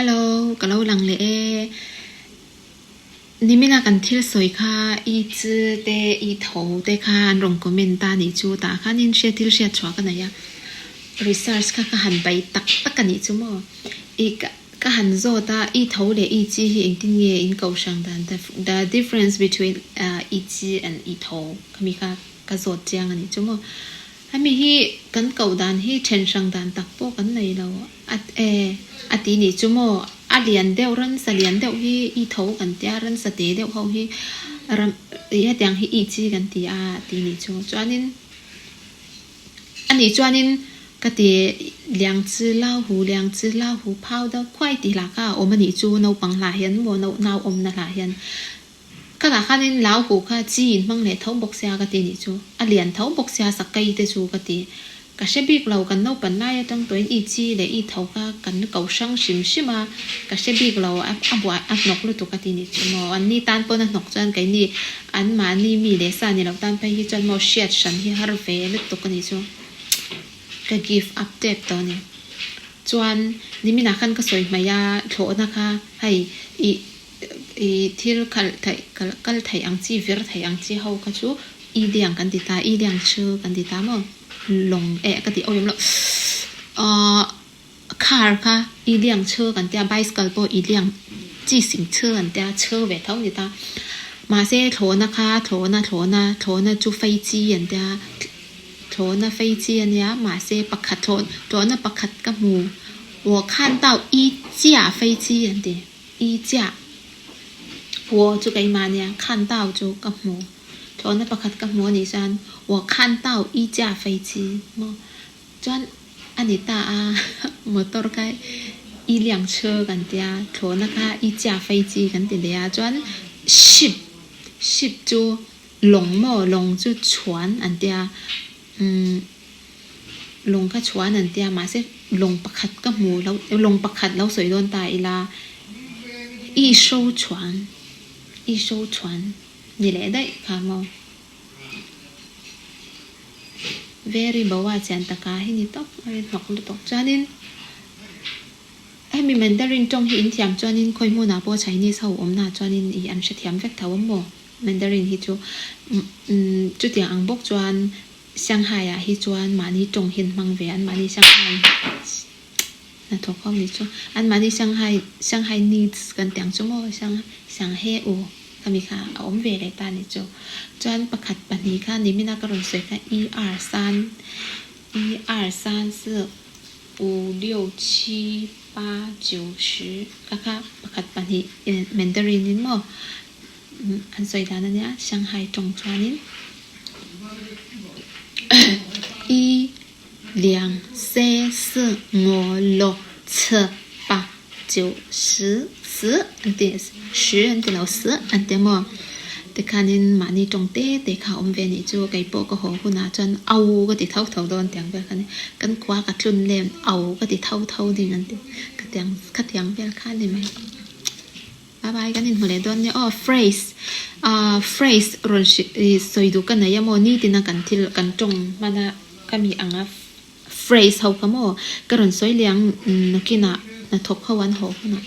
Hello, ka lo lang leh e. Nimina kan thil sawi kha i chi te i tho te kha an rawn comment ta nih chu tah khanin hriat thil hriat chhuah ka nei a. Research kha ka han pai tak tak a nih chu maw. I ka ka han zawt a i tho leh i chi hi engtin nge in koh hrang dan the difference between i chi and i tho khami kha ka zawt chiang a nih chu maw. Hemi hi kan koh dan hi then hrang dan tak pawh kan nei lo a e a ti nih chu maw a lian deuh ransa lian deuh hi i tho kan tia ransa te deuh ho hi ram ih hetiang hi i chi kan ti a ti nih chu chuanin a nih chuanin ka ti liang chi lau hu liang chi lau hu phau deuh khuai tih lah kha a awm a nih chu naupang hlah hian maw nau awmna hlah hian. Ka lah khanin lau huh kha chi in hmang leh tho bawk sia ka ti nih chu. A lian tho bawk sia sakai te chu ka ti. Ka hre bik lo kan naupan lai atang tawhin i chi leh i tho kha kan ko hrang hrim hrim a, ka hre bik lo a buai a hnawk lutuk ka ti nih chu maw. An ni tan pawn a hnawk chuan keini an mahni mi leh sa ni lo tan phei hi chuan maw hriat hran hi har ve lutuk a nih chu. Ka give up tep tawh a ni. Chuan niminah khan ka sawi hmaih a thlawhna kha hei ih I thil khalh theih kal kal theih ang chi vir theih ang chi ho kha chu i liang kan ti ta i liang chu kan ti ta maw lawng eh ka tih awm loh ahh car kha i liang chu kan tia bicycle pawh i liang chi sing chu an tia chu ve tho a ni ta mahse thlawhna kha thlawhna thlawhna thlawhna chu fei chi an tia thlawhna fei chi a nia mahse pakhat thlawh thlawhna pakhat ka hmu 我看到一架飞机 an ti. I chiah Wo chu keimah nia khan tau chu ka hmu. Thlawhna pakhat ka hmu a nih chuan wo khan tau i chiah fei chi maw? Chuan a ni ta a motor kha i liang chhe kan tia thlawhna kha i chiah fei chi kan ti leh a chuan ship ship chu lawng maw lawng chu chhuan an tia umm Lawng kha chhuan an tia mahse lawng pakhat ka hmu lo lawng pakhat lo sawi dawn ta ila i show chhuan i show chhuan ni leh daih kha maw very boa chian taka hi ni tawp a rin hnawk lutuk chuanin hemi mandarin tawng hi in thiam chuanin khawi hmunah pawh chinese ho awmna chuanin ih an hrethiam vek tho a maw mandarin hi chu chutiang ang bawk chuan. Shanghai ah hi chuan mahni tawng hi an hmang ve a, an mahni Shanghai hnathawk ho ni chu an mahni Shanghai Shanghai needs kan tih ang chu maw Shang Shanghe u khami kha a awm ve leh ta ni chu. Chuan pakhat pahnih kha nimina ka rawn sawi kha E R san E R san si u liu chi pa jiu shi kha kha pakhat pahnih Mandarin in maw An sawi dan a nia, Shanghai tawng chuanin i liang se si ngo lo che pa jiu shi si an ti shi an ti lo si an ti maw tikhanin mahni tawng te te kha awm ve nih chu kei pawh ka haw hunah chuan au ka ti tho tho dawn tiang vel kha ni kan khua ka tlun lem au ka ti tho tho ding an ti khatiang khatiang vel kha ni mai. Bye bye kan inhmu leh dawn nia aw phrase ah phrase rawn hri ih sawi duh ka nei a maw nitin a kan thil kan tawng hman a ka mi ang a phrase ho kha maw ka rawn sawi leh ang nakinah hnathawk ho an haw hunah.